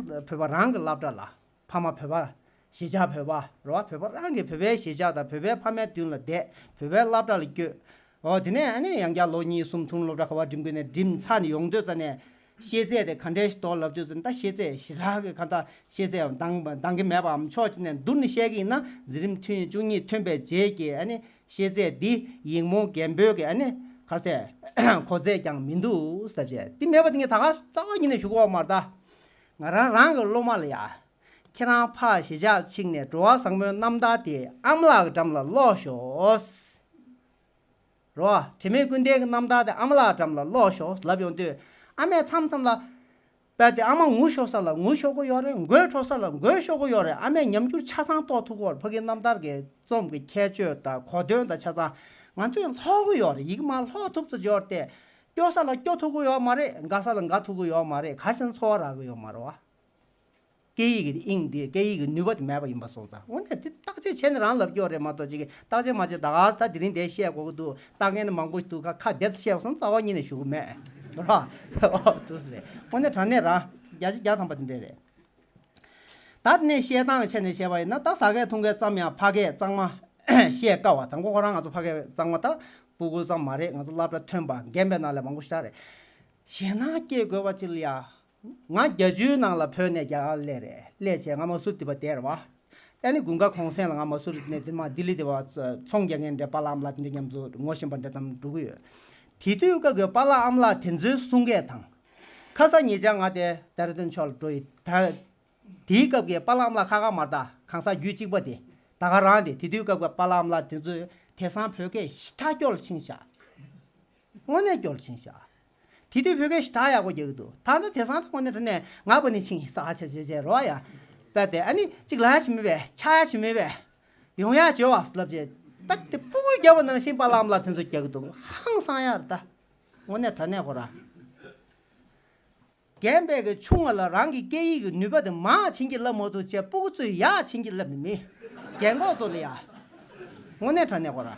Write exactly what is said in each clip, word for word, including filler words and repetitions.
བོད་པ་རང་གི་སློབ་གྲྭ་ལ། ཕ་མ་བོད་པ། གཞིས་ཆགས་བོད་པ་རེད་བ། བོད་པ་རང་གི་བོད་པའི་གཞིས་ཆགས་དང་བོད་པའི་ཕ་མའི་མདུན་ལ་བསྡད། བོད་པའི་སློབ་གྲྭ་ལ་བསྐྱོད། འོ་དེ་ནས་ཨ་ནི་ཡང་བསྐྱར་ལོ་གཉིས་གསུམ་ཐུང་སློབ་གྲྭ་ག་བ་འགྲིམ་དགོས་ནས་འགྲིམ་ཚར་ནས་ཡོང་དུས་ཙ་ནས། ཤེས་ཚད་དེ་ག་འདྲས་ཞིག་འདུག་ལབ་དུས་ཙ་ནས། ད་ཤེས་ཚད་ཞེ་དྲག་གི་གང་ལྟར་ཤེས་ཚད་འདང་འདང་གི་མེད་པའམ་ཕྱོགས་གཅིག་ནས་བསྡུར་ནས་བཤད་ཀྱི་ཡིན་ན། འཛིན་རིམ་ཐོན་བཅུ་གཉིས་ཐོན་པའི་རྗེས་ཀྱི་ཨ་ནི་ཤེས་ཚད་འདི་ཡིག་རྨོངས་རྒན་པོའི་གི་ཨ་ནི་ག་རེ་ཟེར། གོ་ཚད་ཀྱང་མི་འདུག་ཟེར་བྱས། འདི་མེད་པ་དེ་ངས་ད་ག་རྩ་བ་ཉིད་ནས་ཞུ་གི་ཡོད་མ་རེད་ད། ང་རང་རང་གི་སློབ་མ་ལ་ཡ། ཁྱེད་རང་ཕར་གཞིས་ཆགས་ཕྱིན་ནས་འགྲོ་བ་བཟང་མོའི་རྣམ་ཐར་དེ་ཨ་མ་ལགས་ཀྱི་འགྲམ་ལ་ཀློག་ཤོག། རེད་བ། དྲི་མེད་ཀུན་ལྡན་གྱི་རྣམ་ཐར་དེ་ཨ་མ་ལགས་འགྲམ་ལ་ཀློག་ཤོག་ལབ་ཡོང་དུས། ཨ་མས་མཚམས་མཚམས་ལ། རྦད་དེ་ཨ་མ་ངུ་ཤོར་ས་ལ་ངུ་ཤོར་གི་ཡོད་རེད། མགོ་འཁྲོག་ས་ལ་མགོ་འཁྲོག་གི་ཡོད་རེད། ཨ་མས་ཉམས་འགྱུར་ཆ་ཚང་རྟོགས་ཐུབ་ཀྱི་ཡོད་རེད། ཕ་གིའི་རྣམ་ཐར་གྱི་རྩོམ་གྱི་ཁྱད་ཆོས་དང་གོ་དོན་དང་ཆ་ཚང་ང་ཚོས་ལྷོག་གི་ཡོད་རེད། ཡི་གེ་མར་ལྷོག་ཐུབ་ཚོད་ཡོད་རེད་དེ། སྐྱོ་ས་ལ་སྐྱོ་ཐུབ་ཀྱི་ཡོད་མ་རེད། དགའ་ས་ལ་དགའ་ཐུབ་ཀྱི་ཡོད་མ་རེད། ག་རེ་བྱས་ན་ཚོར་བ་རག་གི་ཡོད་མ་རེད་བ། སྐད་ཡིག་གི་དབྱིངས་དེ། སྐད་ཡིག་གི་ནུས་པ་དེ་མེད་པ་ཡིན་པ་སོང་ཙང་། འོ་ན་དེ་བརྟག་དཔྱད་བྱས་ནས་རང་ལབ་ཀྱི་ཡོད་རེད་མ་གཏོགས། ཅིག་གིས་བརྟག་དཔྱད་མ་བྱས། ད་ག་ས་ད་དེ་རིང་དེ་བཤད་དགོས་ཀྱི་འདུག་ལྟ་མཁན་ནི་མང་པོ་ཞིག་འདུག་ཁ་ཁ་བདེ་ཙམ་བཤད་པ་སོང་རྩ་བ་ཉིད་ནས་ཞུ་གི་མེད་ར། འོ་དུ་སི་རེད། འོ་ན་དྲང་གནས་རང་བརྒྱ་ཆ་བརྒྱ་ཐམ་པ་དེ་འདྲས་རེད། ད་དེ་ནས་བཤད་སྟངས་ཆ་ནས་བཤད་པ་ཡིན་ན། ད་ཟ་མཁན་འཐུང་མཁན་ཙམ་ཡང་ཕ་སྐད་གཙང་མ་བཤད་དཀའ་བ། དང་པོ་ཁོ་རང་ང་ཚོ་ཕ་སྐད་གཙང་མ་ད་སྤུ་གུ་ཙམ་མ་རེད། ང་ཚོ་སློབ་གྲྭ་ཐོན་པ་རྒན་པའི་ནང་ལས་མང་པོ་ཞིག་རེད། ཞེད་སྣང་སྐྱེ་དགོས་པ་ཅིག་ལ་ཡ། ང་བརྒྱད་ཅུའི་ནང་ལ་བོད་ནས་རྒྱ་གར་སླེབས་རེད། སླེབས་བྱས་ང་མ་སུར་དེ་པ་དེར་བ། ཨ་ནི་དགུན་ཁ་གུང་སེང་ལ་ང་མ་སུར་ནས་དེ་མ་ལྡི་ལི་དེ་བ་ཚོང་རྒྱག་མཁན་འདྲ་པཱ་ལགས་ཨ་མ་ལགས་དེ་འདྲ་མཉམ་དུ་ངོ་ཤེས་པ་འདྲ་ཙམ་འགྲོ་གི་ཡོད། དེ་དུས་སྐབས་ཀྱི་པཱ་ལགས་ཨ་མ་ལགས་དེ་ཚོའི་གསུང་སྐད་དང་། ཁ་ས་ཉེ་ཆར་ང་དེ་ཏེ་ར་ཏུན་ཕྱོགས་ལ་འགྲོ་ཡི་ད། དེའི་སྐབས་ཀྱི་པཱ་ལགས་ཨ་མ་ལགས་ཁ་ཁ་མར་ད་གང་ཟག་རྒྱུད་གཅིག་པ་དེ། ད་ག་རང་དེ། དེ་དུས་སྐབས་ཀྱི་པཱ་ལགས་ཨ་མ་ལགས་དེ་ཚོས་དེང་སང་བོད་སྐད་ཞེ་དྲག་སྐྱོ་ལ་ཕྱིན་ཤག་དངོས་གནས་སྐྱོ་ལ་ཕྱིན་ཤག་དེ་དུས་བོད་སྐད་ཞེ་དྲག་ཡག་པོ་རྒྱག་གི་འདུག་ད་ལྟ་དེང་སང་ད་དངོས་གནས་དྲང་གནས་ང་པ་ནི་ཆིང་ས་ཆ་ཆ་ཆ་རོ་ཡ། པས་དེ་ཨ་ནི་གཅིག་ལ་ཡ་ཆི་མི་བས་ཆ་ཡ་ཆི་མི་བས། ཡོང་ཡ་བྱོས་བ་ལབ་རྗེས། ད་དེ་སྤུ་གུ་རྒྱབ་པ་ནང་བཞིན་པཱ་ལགས་ཨ་མ་ལགས་དེ་ཚོ་རྒྱག་གི་འདུག་ཧང་སང་ཡ་རེད་ད། དངོས་གནས་དྲང་གནས་ཁོ་ར། རྒན་པས་ཀྱི་ཆུང་བ་ལ་རང་གི་སྐད་ཡིག་གི་ནུས་པ་དེ་མར་ཕྱིན་གྱི་བསླབ་མ་ཐུབ་བྱས། སྤུ་གུ་ཚོས་ཡར་ཕྱིན་གྱི་བསླབ་ནི་མེད། རྒན་གོག་ཚོ་ལ་ཡ། དངོས་གནས་དྲང་གནས་ཁོ་ར།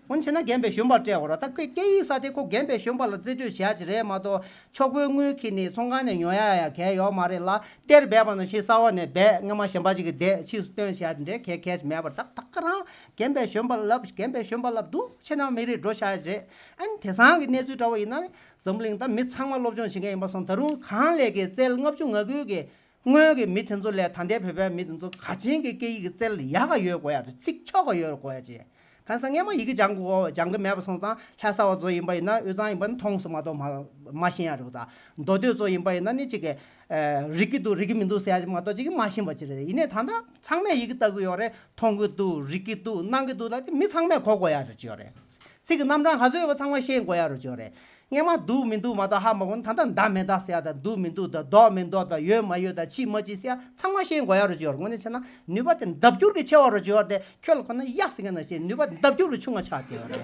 འོན་ཆེ་ན་རྒན་པས་གཞོན་པར་སྤྲད་ཁོ་ར། ད་ཁོས་སྐད་ཡིག་ས་དེ་ཁོ་རྒན་པས་གཞོན་པ་ལ་རྩིས་སྤྲོད་བྱེད་ཡ་ཅིག་རེད་མ་གཏོགས། ཕྱུག་པོའི་དངུལ་ཁྱེར་ནས་ཚོང་ཁང་ནས་ཉོ་ཡ་ཡ་གལ་ཡོད་མ་རེད་ལ། གཏེར་སྦས་པ་ནང་བཞིན་གསར་བ་ནས་སྦས། སྔ་མ་གཞན་པ་ཅིག་གིས་བསྡད། ཕྱིས་སུ་བཏོན་བྱེད་ཡ་དེ་འདྲའི་གལ་གལ་ཅིག་མེད་པར། ད་ད་ག་རང་རྒན་པས་གཞོན་པ་ལ་བསླབ། རྒན་པས་གཞོན་པ་ལ་བསླབ། འདུག་ཕྱི་ནང་མི་རིགས་འགྲོ་བཞག་ཡ་ཅིག་རེད། ཨ་ནི་དེང་སང་གི་གནས་ཚུལ་འདྲ་བོ་ཡིན་ན། འཛམ་གླིང་ད་མི་ཚང་མ་སློབ་སྦྱོང་བྱེད་མཁན་ཡིན་པ་སོང་། ད་རུང་གང་ལས་ཀྱི་རྩལ་ལྔ་བཅུ་ང་དགུ་གི་སྔོན་གྱི་མི་དེ་ཚོ་ལས་ད་ལྟའི་བོད་པའི་མི་དེ་ཚོ་ག་ཅན་གྱི་སྐད་ཡིག་གི་རྩལ་ཡག་ག་ཡོད་དགོས་ཡ་རེད། ཚིག་ཆོག་ག་ཡོད་དགོས་ཡ་ཅིག་གང་ཟེར་སྔས་མ་ཡི་གེ་སྦྱང་དགོས། སྦྱང་གི་མེད་པ་སོང་ཙང་། ལྷ་ས་བ་ཚོ་ཡིན་པ་ཡིན་ན། དབུས་གཙང་ཡིན་པ་ན་མཐོང་སོང་མ་གཏོགས་མ་མ་ཤེས་ཡ་རེད་ད། མདོ་སྟོད་ཚོ་ཡིན་པ་ཡིན་ན་ནི་གཅིག་གི་ཨ་རིག་གི་འདུག་རིག་གི་མི་འདུག་ཟེར་ཡ་ཅིག་མ་གཏོགས་ཅིག་གི་མ་ཤེས་པ་ཅིག་རེད། ཡིན་ནའི་ད་ལྟ་ཚང་མས་ཡི་གེ་ལྟ་གི་ཡོད་རེད། མཐོང་གི་འདུག་རིག་གི་འདུག་གནང་གི་འདུག་ལ། དེ་མི་ཚང་མས་གོ་དགོས་ཡ་རེད་ཅིག་ཡོད་རེད། ཚིག་གི་རྣམ་གྲངས་ག་ཚོད་ཡོད་པ་ཚང་མ་ཤེས་དགོས་ཡ་རུ་འབྱོར་རེད། སྔས་མ་འདུག་མི་འདུག་མ་གཏོགས་ཧ་མ་གོ་ན། ད་ལྟ་འདའ་མི་འདའ་ཟེར་ཡ་དང་། འདུག་མི་འདུག་དང་། འདོགས་མི་འདོགས་དང་། ཡོད་མ་ཡོད་དང་། ཕྱིན་མ་ཕྱིན་ཟེར་ཡ་ཚང་མ་ཤེས་དགོས་ཡ་རུ་འབྱོར། དངོས་གནས་བྱས་ན་ནུས་པ་དེ་ལྡབ་འགྱུར་གྱིས་ཆེ་བ་རུ་འབྱོར་ཏེ། ཁྱོད་ལ་ཁོ་ན་གཡག་ཟེར་མཁན་ནང་བཞིན་ནུས་པ་ལྡབ་འགྱུར་གྱིས་ཆུང་བ་ཆགས་བསྡད་ཡོད་རེད།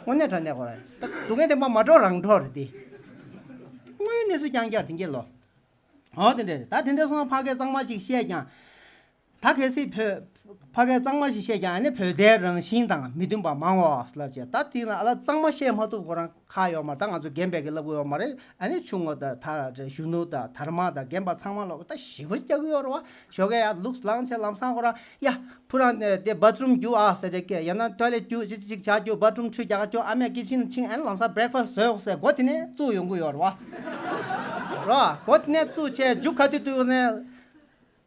དངོས་གནས་དྲང་གནས་ཁོ་རེད། ད་སྡུག་བསྔལ་དེ་མ་མ་འགྲོ་རང་འགྲོ་རེད་དེ། དངོས་ཡོད་གནས་ཚུལ་རྐྱང་རྐྱང་དེ་འདྲས་ལོ། འོ་དེ་འདྲས་རེད། ད་དེ་འདྲས་སོང་ན་ཕ་སྐད་གཙང་མ་ཞིག་བཤད་ཀྱང་། ད་གལ་སྲིད་བོད་ཕ་སྐད་གཙང་མ་ཞིག་བཤད་ཀྱང་། ཨ་ནི་བོད་བརྡའི་རང་བཞིན་དང་མི་མཐུན་པ་མང་བ་ལབ་བྱས། ད་དེ་ལ་ཨ་ལ་གཙང་མ་བཤད་མ་ཐུབ་ཁོ་རང་ཁག་ཡོད་མ་རེད། ད་ང་ཚོ་རྒན་པས་ཀྱི་ལབ་དགོས་ཡོད་མ་རེད། ཨ་ནི་ཆུང་ངུ་དང་། ད་གཞོན་ནུ་དང་། དར་མ་དང་། རྒན་པ་ཚང་མ་ལ་ད་ཞེ་པོ་རྒྱག་གི་ཡོད་རེད་བ། ཞོགས་ཀས་ཡར་ལུགས་ལངས་བྱས་ལམ་སང་ཁོ་རང་ཡ། ཕུ་རང་དེ་བ་ཐི་རུམ་རྒྱུགས་ཨ་ཟེར་བྱས་ཀྱི། ཡང་ན་ཊོའི་ལེཊ་རྒྱུགས། ཅིག་ཅིག་བྱ་རྒྱུ། བ་ཐི་རུམ་ཁྲུས་རྒྱག་རྒྱུ། ཨ་མས་ཀི་ཆེན་ཕྱིན། ཨ་ནི་ལམ་སང་བྷི་རེག་ཕ་སི་བཟོས་ཟེར་སྒོ་དེ་ནས་བཙུགས་ཡོང་གི་ཡོད་རེད་བ། རོ། སྒོ་དེ་ནས་བཙུགས་བྱས་རྒྱུགས་ག་དུས་བསྡུས་ནས།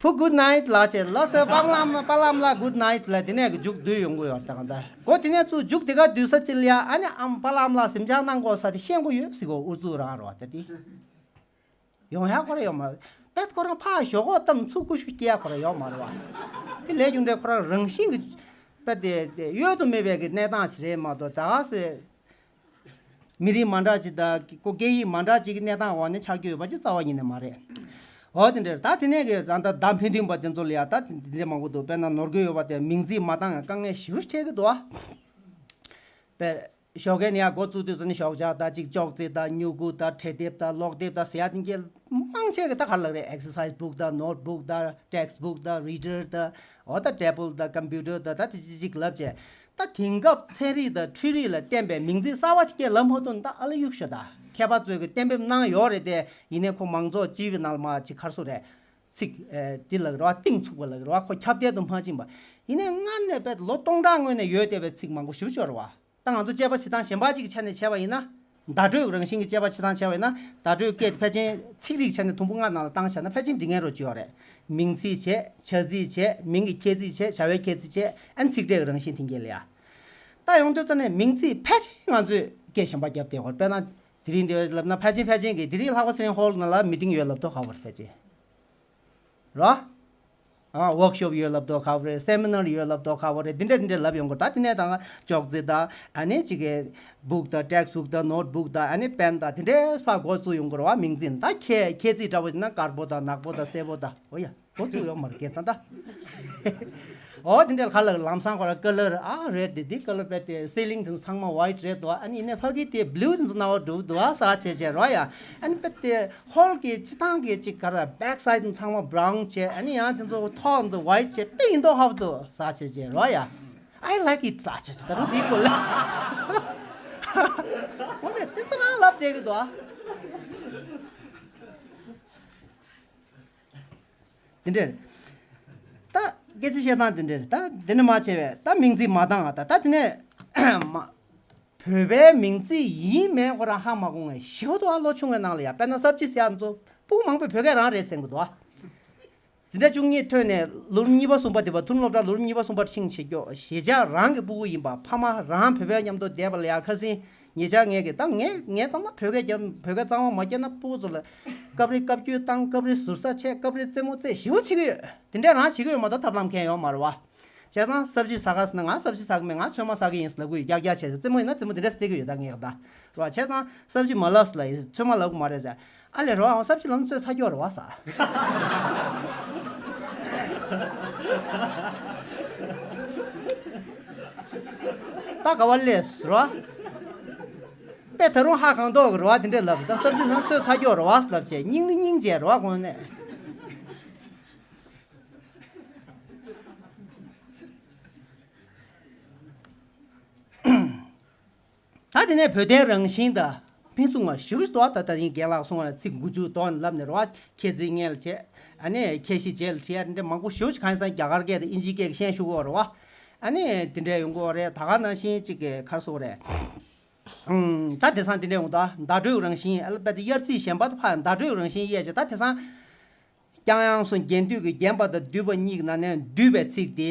བུ་གུཌ་ནའིཊ་ལབ་བྱས། ལགས་སོ། པཱ་ལགས་ཨ་མ། པཱ་ལགས་ཨ་མ་ལགས་གུཌ་ནའིཊ་ལབ། དེ་ནས་རྒྱུགས་བསྡུས་ཡོང་གི་ཡོད་རེད། ད་ག་ད་སྒོ་དེ་ནས་བཙུགས་རྒྱུགས་དེ་ག་བསྡུས་ས་ཅིག་ལ་ཡ། ཨ་ནི་ཨམ། པཱ་ལགས་ཨ་མ་ལགས་གཟིམ་འཇག་གནང་དགོས་ས་དེ་ཤེས་དགོས་ཡོད་ཟེར་གོ། ཨུ་ཚུགས་རང་རེད་བ་ད་དེ། ཡོང་ཡ་ཁོ་རང་ཡོད་མ་རེད། པས་ཁོ་རང་ཕར་ཞོག་ཁོག་བཏབ། ཚུར་ཀུ་ཤུ་སྐྱེལ་ཡ་ཁོ་རང་ཡོད་མ་རེད་བ། དེ་ལས་རྒྱུ་འབྲས་ཁོ་རང་རང་བཞིན་གྱི། པས་དེ་དེ་གཡོལ་དུ་མེད་པའི་གི་གནས་སྟངས་ཤིག་རེད་མ་གཏོགས། ད་ག་སེ། མི་རིགས་མ་འདྲ་ཅིག་དང་། ཁོ་སྐད་ཡིག་མ་འདྲ་ཅིག་གི་གནས་སྟངས་འོག་ནས་ཆགས་རྒྱུ་ཡོད་པ་ཅིག་རྩ་བ་ཉིད་ནས་མ་རེད། འོ་དེ་འདྲ་རེད། ད་དེ་ནས་གི་རང་ད་བརྡ་མི་མཐུན་པ་དེ་ཚོ་ལ་ཡ་ད་དེ་འདྲ་མང་པོ་འདུག་དཔེར་ན་ནོར་འཁྲུལ་ཡོད་པ་དེ་མིང་ཚིག་མ་བཏང་ཡང་དཀའ་ངལ་ཞེ་པོ་འཕྲད་ཀྱི་འདུག་ཨ། པས། ཞོགས་ཀས་ནས་ཡར་འགོ་བཙུགས་དུས་ཙམ་ནས་ཞོགས་ཇ་དང་གཅིག་ཅོག་ཙེ་དང་སྨྱུ་གུ་དང་ཁྲིད་དེབ་དང་ཀློག་དེབ་དང་ཟེར་ཡ་དེ་འདྲས་མང་ཆེ་གི་ད་ག་རེ་ལབ་རེད། ཨེག་སར་སའིཛ་བུག་དང་ནོཊ་བུག་དང་ཊེགསི་བུག་དང་རི་ཌར་དང་། འོ་ད་ཊེ་བལ་དང་ཀམ་པུ་ཊར་དང་། ད་དེ་ཅིག་ཅིག་ལབ་བྱས། ད་དེང་སྐབས་ཚན་རིག་དང་འཕྲུལ་རིག་ལ་བརྟེན་པའི་མིང་ཚིག་གསར་བ་དེ་འདྲས་ལབ་མ་ཐུབ་ན་ད་ཨ་ལ་གཡུག་ཤོག་ད། མཁས་པ་ཚོས་ཀྱི་གཏན་འབེབས་གནང་ཡོད་རེད་དེ། ཡིན་ནའི་ཁོ་མང་ཚོགས་སྤྱི་པའི་ནང་ལ་མ་ཅིག་ག་རེ་ཟེར་རེད། ཚིག་ཨེ་འདི་ལབ་རེད་བ། གཏིང་ཚུགས་པ་ལབ་རེད་བ། ཁོ་ཁྱབ་གདལ་དུ་མ་ཕྱིན་པ། ཡིན་ནའི་སྔར་ནས་རྦད་དེ་ལོ་སྟོང་ཕྲག་སྔོན་ནས་ཡོད་བསྡད་པའི་ཚིག་མང་པོ་ཞེ་པོ་ཅིག་ཡོད་རེད་བ། ད་ང་ཚོ་དཔྱད་པ་བྱེད་སྟངས་གཞན་པ་ཅིག་གི་ཆ་ནས་བྱས་པ་ཡིན་ན། བརྡ་སྤྲོད་རང་བཞིན་གྱི་དཔྱད་པ་བྱེད་སྟངས་བྱས་པ་ཡིན་ན། བརྡ་སྤྲོད་སྐད་ཕལ་ཆེར་ཚིག་རིགས་ཆ་ནས་དུམ་བུ་ལྔ་ནང་ལ་བཏང་བཞག་ན་ཕལ་ཆེར་འགྲིག་མཁན་རོ་ཅིག་ཡོད་རེད། མིང་ཚིག་བྱས། བྱ་ཚིག་བྱས། མིང་གི་ཁྱད་ཚིག་བྱས། བྱ་བའི་ཁྱད་ཚིག་བྱས། ཨ་ནི་ཚིག་ཕྲད་ཀྱི་རང་བཞིན་དེ་འགལ་ཡ། ད་ཡོང་དུས་ཙ་ནས་མིང་ཚིག་ཕལ་ཆེར་ང་ཚོས་སྐད་གཞན་པ་བརྒྱབ་བསྡད་ཡོད་རེད། དཔེར་ན། དེ་རིང་འདི་ལབ་ན་ཕལ་ཆེར་ཕལ་ཆེར་གྱིས་དེ་རིང་ལྷག་པ་ཚེ་རིང་ཧོལ་ནང་ལ་མི་ཊིང་ཡོད་ལབ་མདོག་ཁ་པོ་རེད་ཕལ་ཆེར། རོ། ཨ་ཝོག་ཤོབ་ཡོད་ལབ་མདོག་ཁ་པོ་རེད། སེ་མི་ནར་ཡོད་ལབ་མདོག་ཁ་པོ་རེད། འདི་འདྲ་འདི་འདྲ་ལབ་ཡོང་གི་རེད། ད་དེ་ནས་ད་ཅོག་ཙེ་དང་། ཨ་ནི་ཅིག་གི་བུག་དང་ཊེགསི་བུག་དང་ནོཊ་བུག་དང་། ཨ་ནི་པེན་དང་དེ་འདྲའི་ཕར་འགོ་བཙུགས་ཡོང་གི་རེད་བ། མིང་ཚིག་ད་ཁྱད་ཁྱད་ཚིག་འདྲ་པོ་ཡིན་ན་དཀར་པོ་དང་ནག་པོ་དང་སེར་པོ་དང་། འོ་ཡ། འགོ་བཙུགས་ཡོད་མ་རེད་སྐད་ཚང་ད། འོ་དེ་འདྲ་ག་ལ་ལམ་སང་ཁོ་ར་ཀ་ལར་ཨ་རེད་དེ། འདི་ཀ་ལར་དཔེ་དེ་སི་ལིང་དེ་ཚང་མ་ཝའིཊ་རེད་འདུག་ཨ་ནི་ཡིན་ནའི་ཕ་གི་དེ་བླུ་དེ་ཚོ་སྣང་བ་འགྲོ་འདུག་ཨ་ཟ་བྱས་བྱས་རོ་ཡ། ཨ་ནི་དཔེ་དེ་ཧོལ་གི་སྤྱི་བཏང་གི་ཅིག་ག་ར་བེག་སའིཌ་ཚང་མ་བྷ་རའུན་བྱས། ཨ་ནི་ཡང་དེ་ཚོ་ཐོག་དེ་ཝའིཊ་བྱས་དཔེ་ཡིན་མདོག་ཁ་པོ་འདུག་ཟ་བྱས་བྱས་རོ་ཡ། I like it ཟ་བྱས་བྱས། ད་རུང་དེའི་སྐོར་ལ་འོ་ནས་དེ་ཚོ་རང་ལབ་བསྡད་གི་འདུག་ཨ། དེ་འདྲ་རེད། ད་སྐད་ཆ་བཤད་སྟངས་དེ་འདྲ་རེད། ད་དེ་ནས་མར་བྱས་པས་ད་མིང་ཚིག་མ་འདང་ང་། ད་ད་དེ་ནས་མ། བོད་པའི་མིང་ཚིག་ཡིན་མིན་ཁོ་རང་ཧ་མ་གོ་ངས་ཞེ་པོ་འདུག་ཨ། ལོ་ཆུང་བའི་ནང་ལ་ཡ། དཔེར་ན་སབ་ཇི་ཟེར་ཡ་ཚོ་སྤུ་གུ་མང་པོས་བོད་སྐད་རང་རེད་ཟེར་གི་འདུག་ཨ། འཛིན་གྲྭ་བཅུ་གཉིས་ཐོན་ནས་ལོ་རིམ་གཉིས་པ་གསུམ་པ་དེ་བར། མཐོ་རིམ་སློབ་གྲྭ་ལོ་རིམ་གཉིས་པ་གསུམ་པར་ཕྱིན་བྱེད་སྐྱོ་གཞིས་ཆགས་རང་གི་སྤུ་གུ་ཡིན་པ། ཕ་མ་རང་བོད་པའི་མཉམ་དུ་བསྡད་པ་ལ་ཡ་ཁ་སང་ཉེ་ཆར་ངས་ཀྱི་ད་ངས་ངས་ཚང་མ་བོད་སྐད་རྒྱབ། བོད་སྐད་གཙང་མ་མ་བརྒྱབ་ན་སྤུ་གུ་ཚོ་ལ་སྐབས་རེ་བཀའ་བཀྱོན་བཏང་། སྐབས་རེ་ཟུར་ཟ་བྱས། སྐབས་རེ་རྩེད་མོ་རྩེ་ཞེ་པོ་བྱེད་ཀྱི་ཡོད། དེ་འདྲས་རང་བྱེད་ཀྱི་ཡོད་མ་གཏོགས་ཐབས་ལམ་གང་ཡང་ཡོད་མ་རེད་བ། བྱས་ཙང་སབ་ཇི་ཟ་ག་ཟེར་ན་ང་སབ་ཇི་ཟ་གི་མེད། ང་ཚོད་མ་ཟ་གི་ཡིན་ཟེར་ལབ་ཀྱི་ཡོད། རྒྱག་རྒྱག་བྱས་ཟེར། རྩེད་མོ་ཡིན་ན་རྩེད་མོ་དེ་འདྲས་རྩེ་གི་ཡོད་ད་ངས་ད། རེད་བ། བྱས་ཙང་སབ་ཇི་མ་ལབ་ཟེར་ལབ་ཡིན། ཚོད་མ་ལབ་གི་མ་རེད་ཟེར། ཨ་ལས་རེད་བ། ཨང་། སབ་ཇི་ལབ་ན་ཚོད་ཚ་རྒྱུ་རེད་བ་ཟེར། ད་ག་བ་ལས་རེད་བ། དཔེ་ད་རུང་ཧ་གང་མདོག་གི་རེད་བ། དེ་འདྲས་ལབ། ད་སབ་ཇི་ལབ་ན་ཚོད་ཚ་རྒྱུ་རེད་བ་ལབ་བྱས། སྙིང་ནི་སྙིང་རྗེ་རེད་བ་དངོས་གནས། ད་དེ་ནས་བོད་དོན་རང་བཞིན་དང་ཕན་ཚུན་མ་ཞུ་རུ་དོ། ད་ད་ཡིན་རྒན་ལགས་གསུང་བ་ལ་ཚིག་འགུལ་འཇུག་དོ་ལབ་ནས་རེད་བ། ཁྱད་ཚིག་སྔོན་ལ་བྱས། ཨ་ནི་ཁྱད་གཞི་རྗེས་ལ་བྲིས་ཡ་དེ་འདྲ་མང་པོ་ཞེ་པོ་ཅིག་གང་ཡིན་ཟེར་ན་རྒྱ་གར་སྐད་དང་དབྱིན་ཇིའི་སྐད་ཀྱི་ཤན་ཞུ་གི་ཡོད་རེད་བ། ཨ་ནི་དེ་འདྲ་ཡོང་གི་ཡོད་རེད། ད་ག་ནང་བཞིན་ཅིག་གི་ག་རེ་ཟེར་དགོས་རེད། ཨུམ། ད་དེང་སང་དེ་འདྲ་ཡོང་ད། བརྡ་སྤྲོད་རང་བཞིན། ཨ་ལ་པ་དེ་དབྱར་རྩིས་གཞན་པ་དང་ཕར་བརྡ་སྤྲོད་རང་བཞིན་དབྱེ་བྱས། ད་དེང་སང་ཀྱང་ཡང་སུ་རྒན་བསྡུས་ཀྱི་རྒན་པ་དང་བསྡུས་པ་གཉིས་ཀྱི་ནང་ནས་བསྡུས་པའི་ཚིག་དེ།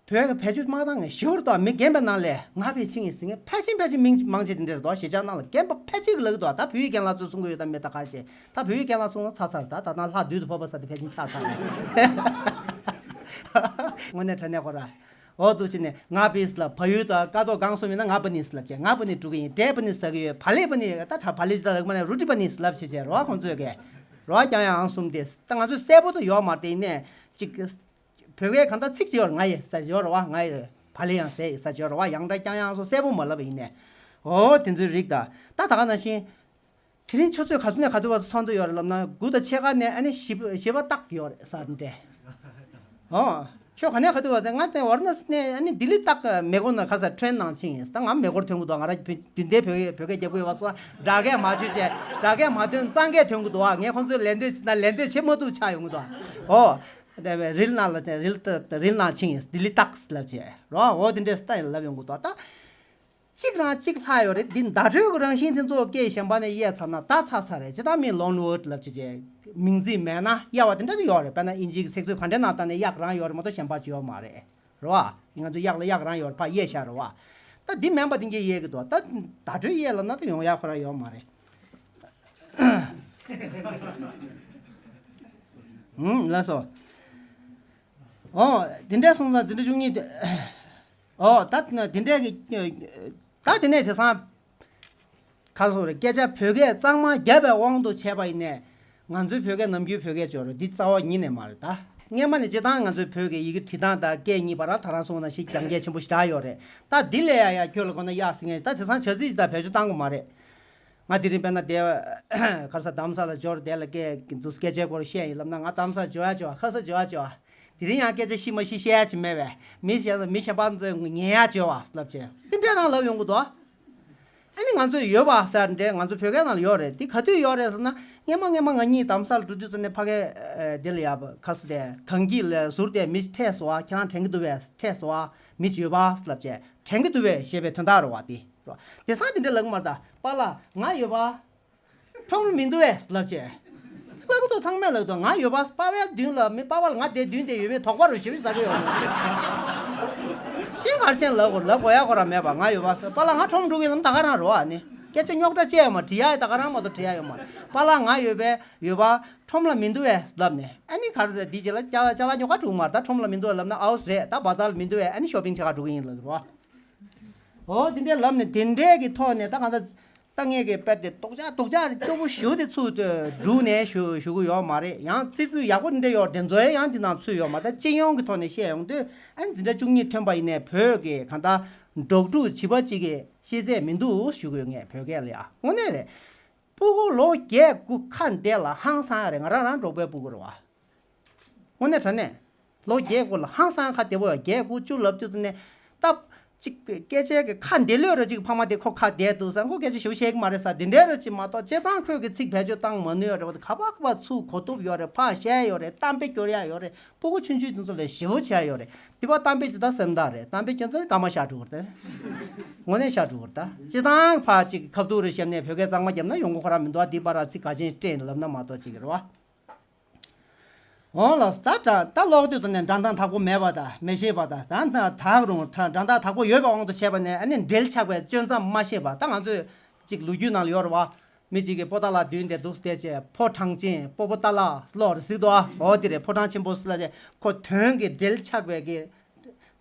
བོད་ཀྱི་བེད་སྤྱོད་མ་བཏང་ངས་ཞེ་པོ་འདུག་མི་རྒན་པའི་ནང་ལས་ང་ཕྱིན་ཡིན་ཟེར་མཁན་ཕལ་ཆེར་ཕལ་ཆེར་མིང་མང་ཆེ་དེ་འདྲ་རེད་དོ། གཞིས་ཆགས་ནང་ལ་རྒན་པ་ཕལ་ཆེར་གྱིས་ལབ་ཀྱི་འདུག་ད་བོད་ཡིག་རྒན་ལགས་ཚོས་གསུང་གི་ཡོད་དམ་མེད་ད་ཁ་ཤས། ད་བོད་ཡིག་རྒན་ལགས་གསུང་ན་ཚར་ཚར། ད་ད་ནང་ལྷ་བདུད་དུ་ཕོབ་པ་ས་དེ་ཕལ་ཆེར་ཆགས་ཚར་རེད། དངོས་གནས་དྲང་གནས་ཁོ་ར། འོ་འདུག་བྱས་ནས་ང་པིས་ལབ། བལ་ཡུལ་དང་ཀ་ཏོག་སྒང་གསུམ་ཡིན་ན་ང་པ་ནིས་ལབ་བྱས། ང་པ་ནི་འགྲོ་གི་ཡིན། འབྲས་པ་ནི་ཟ་གི་ཡོད། བ་ལེ་པ་ནི། ད་ད་བ་ལེ་ཇི་ད་ལག་མ་ནས་རུ་ཏི་པ་ནིས་ལབ་བྱས་བྱས་རོ། ཁོང་ཚོས་གས་རོ། ཀྱང་ཡང་ཨང་གསུམ་དེ་ད་ང་ཚོས་གསལ་པོ་དུ་ཡོད་མ་རེད་དེ། ཡིན་ནས་ཅིག་བོད་སྐད་གང་ལྟར་ཚིག་ཅིག་ཡོད་རེད། ང་ཡི་ཟེར་ཡོད་རེད་བ། ང་ཡི་བ་ལེ་ཡང་ཟེར་ཡི་ཟེར་ཡོད་རེད་བ། ཡང་སྒྲ་རྐྱང་ཡང་སོ་གསལ་པོ་མ་ལབ་པ་ཡིན་ནས། འོ་དེ་ཚོའི་རིགས་ད། ད་ད་ག་ནང་བཞིན། དེ་རིང་ཆུ་ཚོད་ག་ཚོད་ནས་ག་ཚོད་བར་ཚོགས་འདུ་ཡོད་རེད་ལབ་ན། དགུ་དང་ཕྱེད་ཀ་ནས་ཨ་ནི་བཞི་པ་བཞི་པ་ཏག་ཡོད་རེད་ཟེར་འདྲ། འོ། ཁྱོད་ག་ནས་ག་དུས་བ་དེ་ང་དེ་ཝཱ་ར་ཎ་སི་ནས་ཨ་ནི་ལྡི་ལི་ཏག་མེ་འཁོར་ནང་ཁ་སང་ཊེ་རེན་ནང་ཕྱིན་ཡིན། ད་ང་མེ་འཁོར་ཐོན་གི་འདུག་ང་རང་བདུན་ལྡན་བོད་སྐད་བོད་སྐད་རྒྱབ་གི་ཡོད་པ་སོགས། སྦྲག་སྐད་མ་བརྗོད་བྱས། སྦྲག་སྐད་མ་ཐོན། གཙང་སྐད་ཐོན་གི་འདུག་ངས་ཁོང་ཚོས་ལད་ཟློས་བྱེད་ན་ལད་ཟློས་བྱེད་མ་ཐུབ་ཆགས་ཡོང་གི་འདུག་འོ། རིལ་ནང་ལ་རིལ་རིལ་ནང་ཕྱིན་ཡིན། ལྡི་ལི་ཏག་ལབ་བྱས་རོ། འོ་དེ་འདྲས་ལབ་ཡོང་གི་འདུག་ད། གཅིག་རང་གཅིག་ལྷག་ཡོད་རེད། འདི་བརྡ་སྤྲོད་ཀྱི་རང་བཞིན་དེ་ཚོ་སྐད་གཞན་པ་ནས་དབྱེ་ཚར་ན་ད་ཚར་ཚར་རེད། ཇི་ལྟར་མིན་ལོན་ཝར་ཌི་ལབ་བྱས་བྱས་མིང་ཚིག་མེད་ན་དབྱེ་བ་དེ་འདྲ་ཡོད་རེད། དཔེར་ན་དབྱིན་ཇིའི་ཚིག་མཛོད་ག་འདྲའི་ནང་ལྟ་ནས་གཡག་རང་ཡོད་རེད་མ་གཏོགས་གཞན་པ་ཅིག་ཡོད་མ་རེད། རེད་བ། ང་ཚོ་གཡག་ལ་གཡག་རང་ཡོད་རེད། ཕར་དབྱེ་བཞག་རེད་བ། ད་འདི་མིན་པ་དེ་འདྲ་དབྱེ་གི་འདུག་ད་བརྡ་སྤྲོད་དབྱེ་ལབ་ན་ད་ཡོང་ཡག་ཁོ་རང་ཡོད་མ་རེད། ཧུམ། ལགས་སོ། ཨོ། དེ་འདྲ་སོང་ཙང་འཛིན་གྲྭ་བཅུ་གཉིས་དེ། ཨོ། ད་དེ་འདྲ་གི། ད་དེ་ནས་དེང་སང་ག་རེ་ཟེར་དགོས་རེད། སྐད་ཆ་བོད་སྐད་གཙང་མ་བརྒྱབ་པའི་དབང་དུ་བྱས་པ་ཡིན་ནའི། ང་ཚོའི་བོད་སྐད་ནམ་རྒྱུན་བོད་སྐད་ཅིག་ཡོད་རེད། འདི་རྩ་བ་ཉིད་ནས་མ་རེད་ད། སྔོན་མ་ནས་སྤྱིར་བཏང་ང་ཚོའི་བོད་ཀྱི་ཡི་གེ་བྲིས་སྟངས་དང་སྐད་གཉིས་བར་ལ་ད་རང་གསུངས་ནང་བཞིན་རྒྱབ་འགལ་ཆེན་པོ་ཞེ་དྲག་ཡོད་རེད། ད་འདི་ལས་ཡ་ཡ་ཁྱོད་ལ་དགོས་ན་གཡག་ཟེར་མཁན་ཞིག་ད་དེང་སང་བྱ་ཚིག་ཅིག་ད་བེད་སྤྱོད་བཏང་གི་མ་རེད། ང་དེ་རིང་དཔེར་ན་དེ་ག་རེ་ཟེར། རྡ་རམ་ས་ལ་འབྱོར། དེ་ལ་སྐད་འདུག་སྐད་ཆའི་སྐོར་བཤད་ཡིན་ལབ་ན། ང་རྡ་རམ་ས་འབྱོར་ཡ་འབྱོར་བ། ཁ་ས་འབྱོར་ཡ་འབྱོར་བ། དེ་རིང་ཡང་སྐད་ཆ་ཤི་མ་ཤི་བཤད་ཡ་ཅིག་མེད་པས། མི་གཞན་ལ་མི་གཞན་པ་ཚོས་ཉན་ཡ་འབྱོར་བ་ལབ་བྱས་དེ་འདྲ་རང་ལབ་ཡོང་གི་འདུག་ཨ་ནི་ང་ཚོས་ཡོད་པ་ཟེར་འདྲ་ང་ཚོ་བོད་སྐད་ནང་ལ་ཡོད་རེད། དེ་ག་དུས་ཡོད་རེད་ཟེར་ན། སྔན་མ་སྔན་མ་ང་གཉིས་དྷ་རམ་ས་ལ་འགྲོ་དུས་ཙམ་ནས་ཕ་གི་ཨ་དེ་ལ་ཡ་ག་ཟེར་དེ་གངས་སྐྱིད་ལ་ཟུར་དེ་མི་ཁྲིད་སོང་བ། ཁྱེད་རང་དྲན་གྱི་འདུག་བས། ཁྲིད་སོང་བ། མི་ཡོད་པ་ལབ་བྱས། དྲན་གྱི་འདུག་བས་ཞེས་པའི་དོན་དག་རེད་བ། དེ་རེད་བ། དེང་སང་དེ་འདྲ་ལབ་ཀྱི་མ་རེད་ད། པཱ་ལགས་ང་ཡོད་པ། ཁྲོམ་ལ་མི་འདུག་བས་ལབ་བྱས། ལབ་ཀྱི་འདུག་ཚང་མས་ལབ་ཀྱི་འདུག་ང་ཡོད་པ། པཱ་ལགས་མདུན་ལ་མི། པཱ་ལགས་ང་དེ་མདུན་དེ་ཡོད་མེད་དོགས་པ་རུ་ཞེ་པོ་ཟ་གི་ཡོད། ཤིང་གར་ཆེན་ལབ་དགོས། ལབ་དགོས་ཡ་ཁོ་རང་མེད་པ། ང་ཡོད་པ། པཱ་ལགས་ང་ཁྲོམ་འགྲོ་གི་ཡིན་ནམ། ད་ག་རང་རོ། ཨ་ནི་སྐད་ཆ་རྙོག་དྲ་ཅི་ཡང་མ་དྲི་ཡ། ད་ག་རང་མ་གཏོགས་དྲི་ཡ་ཡོད་མ་རེད། པཱ་ལགས་ང་ཡོད་པས། ཡོད་པ། ཁྲོམ་ལ་མི་འདུག་བས་ལབ་ནས། ཨ་ནི་ག་རེ་ཟེར། འདི་རྗེས་ལ་ཅ་ལག་ཅ་ལག་ཉོ་ག་འགྲོ་གི་མ་རེད། ད་ཁྲོམ་ལ་མི་འདུག་བས་ལབ་ན་ཨའོ་རེད། ད་བ་ཛར་ལ་མི་འདུག་བས། ཨ་ནི་ཤོ་པིང་བྱེད་ག་འགྲོ་གི་ཡིན་ལབ་རོ། འོ་དེ་འདྲས་ལབ་ནས་དེ་འདྲས་ཀྱི་ཐོག་ནས་ད་གང་ལྟར། ད་ངས་ཀྱི་དཔེ་དེ་རྡོག་རྩ་རྡོག་རྩ་སྐྱོ་པོ་ཞེ་པོ་དེ་ཚུར་བསྒྲུགས་ནས་ཞུ་ཞུ་གི་ཡོད་མ་རེད། ཡང་ཚིག་ཚུལ་ཡག་པོ་འདི་འདྲ་ཡོད་རེད། དེ་ཚོ་ཡང་འདི་ནང་ཚུད་ཡོད་མ་རེད། ད་སྤྱི་ཡོངས་ཀྱི་ཐོག་ནས་བཤད་ཡོང་དུས། ཨ་ནི་འཛིན་གྲྭ་བཅུ་གཉིས་ཐོན་པ་ཡིན་ནའི་བོད་ཀྱི་གང་ལྟར་འབྲོག་ཕྲུག་བྱིས་པ་གཅིག་གི་ཤེས་ཚད་མི་འདུག་ཞུ་གི་ཡོད། ངས་བོད་སྐད་ལ་ཡ་དངོས་གནས་རེད། སྤུ་གུ་ལོ་བརྒྱད་དགུ་ཁ་བདེ་ལ་ཧང་སང་ཡ་རེད། ང་རང་རང་འབྲོག་པའི་སྤུ་གུ་རེད་བ། དངོས་གནས་དྲང་གནས། ལོ་བརྒྱད་དགུ་ལ་ཧང་སང་ཁ་བདེ་པོ་ཡོད། བརྒྱད་དགུ་བཅུ་ལབ་དུས་ཙམ་ནས་སྟབས་གཅིག་སྐད་ཆའི་གི་ཁ་བདེ་ལོས་ར་གཅིག་ཕ་མ་དེ་ཁོ་ཁ་བདེ་འདུག་ཟེར། ཁོ་སྐད་ཆ་ཞེ་པོ་བཤད་གི་མ་རེད་ཟེར། དེ་འདྲའི་ར་གཅིག་མ་གཏོགས་སྤྱིར་བཏང་ཁོས་གི་ཚིག་བེད་སྤྱོད་བཏང་མ་ནུས་ར་བ། ག་པ་ག་པ་ཚུར་གོ་ཐུབ་ཡོད་རེད། ཕར་བཤད་ཡོད་རེད། གཏམ་དཔེ་སྐྱོར་ཡ་ཡོད་རེད། སྤུ་གུ་ཆུང་ཆུང་དེ་ཚོ་ལ་ཞེ་པོ་བྱས་ཡོད་རེད། དེ་པ་གཏམ་དཔེ་ཇི་ལྟར་སེམས་ཐག་རེད། གཏམ་དཔེ་སྐྱོན་ཚོ་སྐར་མ་ཤར་འགྲོ་གི་རེད། དངོས་གནས་ཤར་འགྲོ་གི་རེད། ད་སྤྱིར་བཏང་ཕར་གཅིག་ཁ་ཐུག་རེ་བཤད་ནས་བོད་སྐད་གཙང་མ་བརྒྱབ་ན་ཡོང་གི་ཁོ་རང་མི་འདུག་ཨ། དེ་པར་ཚིག་ག་ཅན་སྤྲད་ལབ་ན་མ་གཏོགས་ཅིག་རེད་བ། འོང་ལགས། ད་ད་ད་ཀློག་དུས་ཙམ་ནས་འགྲམ་ཐག་དག་པོ་མེད་པ་དང་མི་ཤེས་པ་དང་། ད་ད་དག་རུང་ད་འགྲམ་ཐག་དག་པོ་ཡོད་པའི་དབང་དུ་བྱས་པ་ནས། ཨ་ནི་འབྲེལ་ཆགས་པའི་གཅོད་མཚམས་མ་ཤེས་པ། ད་ང་ཚོས་གཅིག་ལོ་རྒྱུས་ནང་ལ་ཡོད་རེད་བ། མི་གཅིག་གིས་པོ་ཏཱ་ལ་མདུན་དེ་འདུག་བསྡད་བྱས། ཕོ་གྲངས་ཅན། པོ་པོ་ཏཱ་ལ་ལོ་རེ་ཟིག་འདུག་ཨ། འོ་དེ་རེད། ཕོ་གྲངས་ཆེན་པོ་ཟེར་ལ་དེ་ཁོ་དོན་གྱི་འབྲེལ་ཆགས་པའི་གི།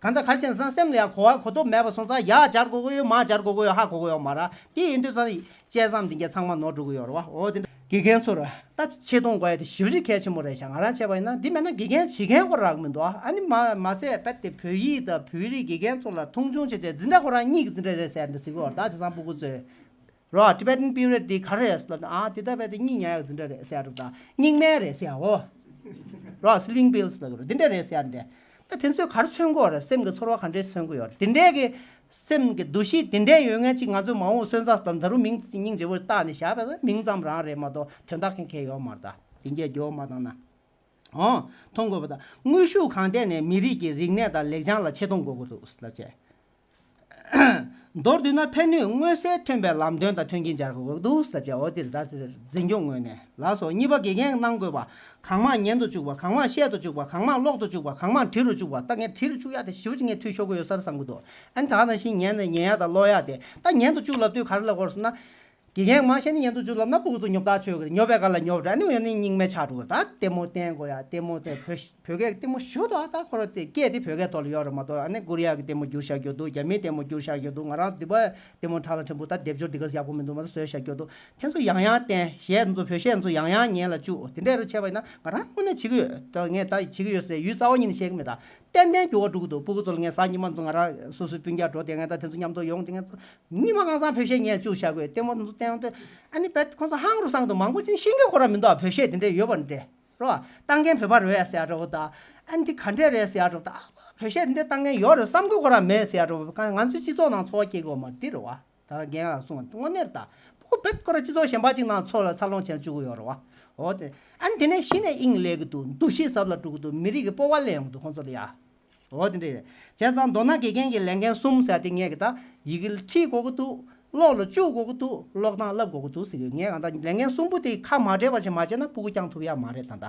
གང་ལྟར་ག་རེ་བྱས་ན་སེམས་ལ་ཡང་གོ་བ་གོ་ཐོབ་མེད་པ་སོང་ཙང་། ཡར་སྦྱར་དགོས་ཀྱི་ཡོད། མར་སྦྱར་དགོས་ཀྱི་ཡོད། ཧ་གོ་གི་ཡོད་མ་རེད། དེ་ཡིན་དུས་ཙང་དཔྱད་མཚམས་འདི་གས་ཚང་མ་ནོར་འགྲོ་གི་ཡོད་རེད་བ། འོ་དེ་འདྲ་དགེ་རྒན་ཚོར་ད་ཆེ་མཐོང་དགོས་ཡ་དེ་ཞེ་པོ་ཅིག་གལ་ཆེན་པོ་རེད་ཤག་ང་རང་བྱས་པ་ཡིན་ན་འདི་མེད་ན་དགེ་རྒན་བྱེད་མཁན་ཁོ་རག་མི་འདུག་ཨ། ཨ་ནི་མ་མ་ཟད་དཔེ་དེ་བོད་ཡིག་དང་བོད་རིགས་དགེ་རྒན་ཚོ་ལ་མཐོང་ཆུང་བྱས་བྱས། འཛིན་གྲྭ་ཁོ་རང་གཉིས་ཀྱི་འཛིན་གྲྭ་རེད་ཟེར་འདྲ་ཟེར་གི་ཡོད་རེད། ད་དེང་སང་སྤུ་གུ་ཚོས། རོ། Tibetan period དེ་ག་རེ་རེད་ཟེར་ལབ་ན། ཨ་དེ་ལྟ་བས་དེ་གཉིད་ཉལ་ཡག་འཛིན་གྲྭ་རེད་ཟེར་ཡ་འདྲ་པོ་དང་། སྙིགས་མའི་རེད་ཟེར་ཡ་འོ། རོ། Sleeping pills ལབ་གི་རོ། དེ་འདྲ་རེད་ཟེར་ཡ་འདྲ། ད་དེ་ཚོས་ག་རེ་མཚོན་གི་ཡོད་རེད། སེམས་ཀྱི་ཚོར་བ་ག་འདྲས་མཚོན་གི་ཡོད་རེད། དེ་འདྲས་ཀྱི་སེམས་ཀྱི་འདུ་ཤེས་དེ་འདྲས་ཡོད་མཁན་ཅིག་ང་ཚོ་མ་འོངས་སོན་རྩ་ཙམ་ད་རུང་མིང་སྙིང་རྗེ་པོ་བཏགས་ནས་བཞག་པ་ཡིན་ན་མིང་ཙམ་རང་རེད་མ་གཏོགས་དོན་དག་གང་གང་ཡོད་མ་རེད། ད་དེ་འདྲས་འགྱོ་མ་བཏང་ན། འོང་། མཐོང་དགོས་པ་དང་། དངོས་ཤུགས་གང་ཐད་ནས་མི་རིགས་ཀྱི་རིག་གནས་དང་ལེགས་བྱང་ལ་ཆེ་མཐོང་དགོས་ཀྱི་འདུག་ལབ་བྱས། མདོར་བསྡུས་ན་ཕན་ནུས་མངོན་གསལ་ཐོན་པའི་ལམ་སྟོན་དང་མཐུན་རྐྱེན་སྦྱར་དགོས་ཀྱི་འདུག་ཟེར་བྱས། འོ་དེ་ལྟར་འཛིན་སྐྱོང་ངོས་ནས་ལགས་སོ། གཉིས་པ་དགེ་རྒན་གནང་དགོས་པ། གང་མང་ཉན་དུ་བཅུག་པ། གང་མང་བཤད་དུ་བཅུག་པ། གང་མང་ཀློག་ཏུ་བཅུག་པ། གང་མང་བྲི་རུ་བཅུག་པ། ད་ངས་བྲི་རུ་བཅུག་ཡ་དེ་ཞེ་པོ་ཅིག་ངས་འཐུས་ཤོར་གྱི་ཡོད་ས་རེད་བསམ་གྱི་འདུག་ཨ་ནི་ད་ག་ནང་བཞིན་ཉན་ནས་ཉན་ཡ་དང་ཀློག་ཡ་དེ། ད་ཉན་དུ་བཅུག་ལབ་དུས་ག་རེ་ལབ་དགོས་རེད་ཟེར་ན། དགེ་རྒན་མང་ཤེས་ནི་ཉན་དུ་བཅུག་ལབ་ན་སྤུ་གུ་ཚོ་ཉོབ་ཐག་ཆོད་གི་རེད། ཉོབ་པའི་སྒང་ལ་ཉོབ་རེད། ཨ་ནི་འོ་ཡ་ནི་རྙིང་མའི་ཆགས་འགྲོ་གི་རེད། ད་ལྟད་མོ་བསྟན་དགོས་ཡ། ལྟད་མོ་དེ་བོད་བོད་སྐད་ལྟད་མོ་ཞུ་དོ། ཨ་ད་ཁོ་ར་དེ་སྐད་དེ་བོད་སྐད་ཐོག་ལ་ཡོད་རེད་མ་གཏོགས། ཨ་ནི་ཀོ་རི་ཡ་གི་ལྟད་མོ་བསྒྱུར་བཞག་རྒྱུ་འདུག་རྒྱ་མིའི་ལྟད་མོ་བསྒྱུར་བཞག་རྒྱུ་འདུག་ང་རང་འདི་པ་ལྟད་མོ་ཁྲ་ལ་ཕྲན་བུ་ད་སྡེབ་སྦྱོར་འདི་ག་ཡག་པོ་མི་འདུག་མ་གཏོགས་བཟོས་བཞག་རྒྱུ་འདུག་དེ་ཚོ་ཡང་ཡང་བསྟན། གཞས་ཚོ་བོད་གཞས་ཚོ་ཡང་ཡང་ཉན་ལ་བཅུག་དེ་འདྲ་རུ་བྱས་པ་ཡིན་ན་ང་རང་དངོས་གནས་བྱེད་ཀྱི་ཡོད། ད་ངས་ད་བྱེད་ཀྱི་ཡོད་ཟེར་ཡུལ་རྩ་བ་ཉིད་ནས་བཤད་ཀྱི་མེད། ད་ཏན་ཏན་འགྱུར་བ་འགྲོ་གི་འདུག་སྤུ་གུ་ཚོ་ལ་ངས་གཟའ་ཉི་མ་ཚོ་ང་རང་སོ་སོའི་སྤུན་ཀྱག་འགྲོ་དེ་ངས་ད་དེ་ཚོ་མཉམ་དུ་ཡོང་དེ་ངས་ཚོ་ཉི་མ་གང་ཚང་བོད་གཞས་ཉན་བཅུག་བཞག་དགོས། ལྟད་མོ་དེ་ཚོ་བསྟན་ཡོང་དུས་ཨ་ནི་བེད་ཁོང་ཚོ་ཧང་རུ་སང་དུ་མང་པོ་ཅིག་ཤེས་ཀྱི་ཁོ་རང་མི་འདུག་བོད་གཞས་དེ་འདྲས་ཡོད་པ་འདྲས་རོ། ལྟ་མཁན་བོད་པ་རེད་ཟེར་ཡ་འདྲ་བོ་དང་། ཨ་ནི་དེ་ག་འདྲས་རེད་ཟེར་ཡ་འདྲ་བོ་དང་། བོད་གཞས་དེ་འདྲས་ལྟ་མཁན་ཡོད་རེད་བསམ་གྱི་ཁོ་རང་མེད་ཟེར་ཡ་འདྲ་བོ། ང་ཚོའི་སྤྱི་ཚོགས་ནང་ཚོར་བ་སྐྱེ་དགོས་མ་རེད། འདི་རེད་བ། ད་རྒན་ལགས་གསུངས་པ་དངོས་གནས་རེད། ད་སྤུ་གུ་བེད་ཁོ་རང་སྤྱི་ཚོགས་གཞན་པ་ཅིག་ནང་ཚོགས་ལ་འཚར་ལོངས་བྱས་ནས་བཅུག་གི་ཡོད་རེད་བ། འོ་དེ། ཨ་ནི་དེ་ནས་གཞི་ནས་དབྱིངས་སླེབས་ཀྱི་འདུག་འདུ་ཤེས་ཟབ་ལ་འགྲོ་གི་འདུག་མི་རིགས་ཀྱི་སྤོབས་པ་སླེབས་ཡོང་གི་འདུག་ཁོང་ཚོ་ལ་ཡ། འོ་དེ་འདྲ་རེད། བྱས་ཙང་མདོར་ན་དགེ་རྒན་གྱི་ལས་འགན་གསུམ་ཟེར་དེ་ངས་གི་ད་ཡི་གེ་ཁྲིད་དགོས་ཀྱི་འདུག་ཀློག་ལ་བཅུག་དགོས་ཀྱི་འདུག་ཀློག་སྟངས་བསླབ་དགོས་ཀྱི་འདུག་ཟེར་གི། ངས་གང་ལྟར་ལས་འགན་གསུམ་པོ་དེ་ཁ་མ་བྲལ་བ་ཞིག་མ་བྱས་ན་སྤུ་གུ་བསྐྱང་ཐུབ་ཡ་མ་རེད་ད་ལྟ།